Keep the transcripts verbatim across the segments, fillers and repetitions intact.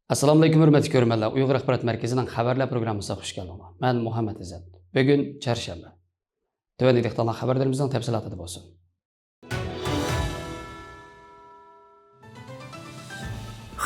ئەسسالامۇئەلەيكۇم، ھۆرمەتلىك كۆرۈرمەنلەر. ئۇيغۇر ئاخبارات مەركىزىنىڭ خەۋەرلەر پروگراممىسىغا خۇش كەلدىڭلار. مەن مۇھەممەت ئىززەت. بۈگۈن چارشەنبە. تۆۋەندە دىققەتلەر خەۋەرلىرىمىزنىڭ تەپسىلاتىدا بولسۇن.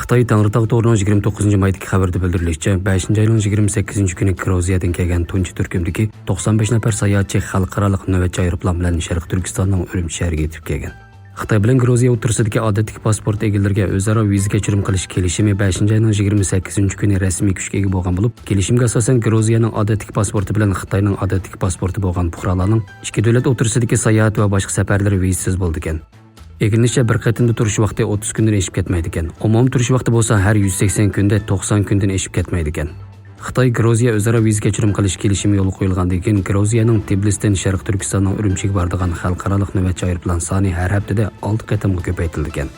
خىتاي تەڭرىتاغ تورىنىڭ يىگىرمە توققۇزىنچى مايدىكى خەۋىرىدە بىلدۈرۈلۈشىچە، بەشىنچى ئاينىڭ يىگىرمە سەككىزىنچى كۈنى گرۇزىيەدىن كەلگەن تۇنجى تۈركۈمدىكى توقسان بەش نەپەر ساياھەتچى خەلقئارالىق نۆۋەتچى ئايروپىلان بىلەن شەرقىي تۈركىستاننىڭ ئۈرۈمچى شەھىرىگە يېتىپ كەلگەن. خىتاي بىلەن گرۇزىيە ئوتتۇرىسىدىكى ئادەتتىكى پاسپورت ئىگىلىرىگە ئۆزئارا ۋىزا كەچۈرۈم قىلىش كېلىشىمى بەشىنچى ئاينىڭ يىگىرمە سەككىزىنچى كۈنى رەسمىي كۈچكە ئىگە بولغان بولۇپ، كېلىشىمگە ئاساسەن گرۇزىيەنىڭ ئادەتتىكى پاسپورتى بىلەن خىتاينىڭ ئادەتتىكى پاسپورتى بولغان پۇقرالارنىڭ ئىككى دۆلەت ئوتتۇرىسىدىكى ساياھەت ۋە باشقا سەپەرلىرى ۋىزىسىز بولىدىكەن. ئىگىلىنىشىچە، بىر قېتىمدا تۇرۇش ۋاقتى ئوتتۇز كۈندىن ئېشىپ كەتمەيدىكەن. ئومۇمىي تۇرۇش ۋاقتى بولسا ھەر يۈز سەكسەن كۈندە توقسان كۈندىن ئېشىپ كەتمەيدىكەن. خىتاي گرۇزىيە ئۆزئارا ۋىزا كەچۈرۈم قىلىش كېلىشىمى يولغا قويۇلغاندىن كېيىن، گرۇزىيەنىڭ تبىلىسىدىن شەرقىي تۈركىستاننىڭ ئۈرۈمچىگە بارىدىغان خەلقئارالىق نۆۋەتچى ئايروپىلان سانى ھەر ھەپتىدە ئالتە قېتىمغا كۆپەيتىلىدىكەن.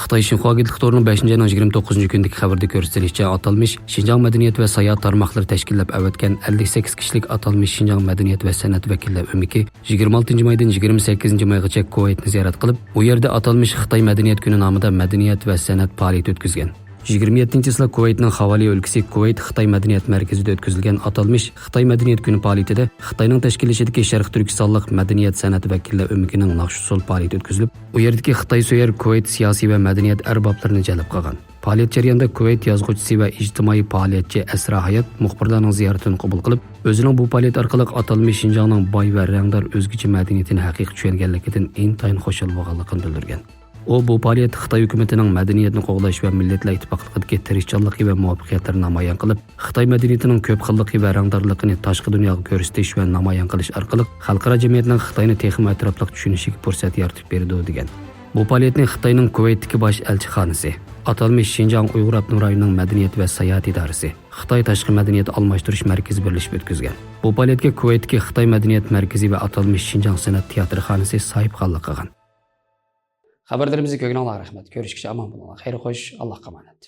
خىتاي شىنخۇا ئاگېنتلىق تورىنىڭ بەشىنچى ئاينىڭ يىگىرمە توققۇزىنچى كۈنىدىكى خەۋىرىدە كۆرسىتىلىشىچە، ئاتالمىش شىنجاڭ مەدەنىيەت ۋە ساياھەت تارماقلىرى تەشكىللەپ ئەۋەتكەن ئەللىك سەككىز كىشىلىك ئاتالمىش شىنجاڭ مەدەنىيەت ۋە سەنئەت ۋەكىللەر ئۆمىكى يىگىرمە ئالتىنچى مايدىن يىگىرمە سەككىزىنچى مايغىچە كۇۋەيتنى زىيارەت قىلىپ، ئۇ يەردە ئاتالمىش خىتاي مەدەنىيەت كۈنى نامىدا مەدەنىيەت ۋە سەنئەت پائالىيىتى ئۆتكۈزگەن. يىگىرمە يەتتىنچى چىسلا كۇۋەيتنىڭ خاۋالى ئۆلكىسى كۇۋەيت خىتاي مەدەنىيەت مەركىزىدە ئۆتكۈزۈلگەن ئاتالمىش خىتاي مەدەنىيەت كۈنى پائالىيىتىدە خىتاينىڭ تەشكىللىشىدىكى شەرقىي تۈركىستانلىق مەدەنىيەت سەنئەت ۋەكىللەر ئۆمىكىنىڭ ناخشا ئۇسسۇل پائالىيىتى ئۆتكۈزۈلۈپ، ئۇ يەردىكى خىتايسۆيەر كۇۋەيت سىياسىي ۋە مەدەنىيەت ئەربابلىرىنى جەلپ قىلغان. پائالىيەت جەريانىدا كۇۋەيت يازغۇچىسى ۋە ئىجتىمائىي پائالىيەتچى ئەسرا ھايات مۇخبىرلارنىڭ زىيارىتىنى قوبۇل قىلىپ، ئۆزىنىڭ بۇ پائالىيەت ئارقىلىق ئاتالمىش شىنجاڭنىڭ باي ۋە رەڭدار ئۆزگىچە مەدەنىيىتىنى ھەقىقىي چۈشەنگەنلىكىدىن ئىنتايىن خۇشال بولغانلىقىنى بىلدۈرگەن. ئۇ بۇ پائالىيەت خىتاي ھۆكۈمىتىنىڭ مەدەنىيەتنى قوغداش ۋە مىللەتلەر ئىتتىپاقلىقىدىكى تىرىشچانلىقى ۋە مۇۋەپپەقىيەتلىرىنى نامايان قىلىپ، خىتاي مەدەنىيىتىنىڭ كۆپ خىللىقى ۋە رەڭدارلىقىنى تاشقى دۇنياغا كۆرسىتىش ۋە نامايان قىلىش ئارقىلىق خەلقئارا جەمئىيەتنىڭ خىتاينى تېخىمۇ ئەتراپلىق چۈشىنىشىگە پۇرسەت يارىتىپ بېرىدۇ، دېگەن. بۇ پائالىيەتنى خىتاينىڭ كۇۋەيتتىكى باش ئەلچىخانىسى، ئاتالمىش شىنجاڭ ئۇيغۇر ئاپتونوم رايونىنىڭ مەدەنىيەت ۋە ساياھەت ئىدارىسى، خىتاي تاشقى مەدەنىيەت ئالماشتۇرۇش مەركىزى بىرلىشىپ ئۆتكۈزگەن. بۇ پائالىيەتكە كۇۋەيتتىكى خىتاي مەدەنىيەت مەركىزى ۋە ئاتالمىش شىنجاڭ سەنئەت تىياتىرخانىسى ساھىبخانلىق قىلغان. خەۋەرلىرىمىزنى كۆرگىنىڭلارغا رەھمەت. كۆرۈشكىچە ئامان بولۇڭلار. خەير خوش، ئاللاھقا ئامانەت.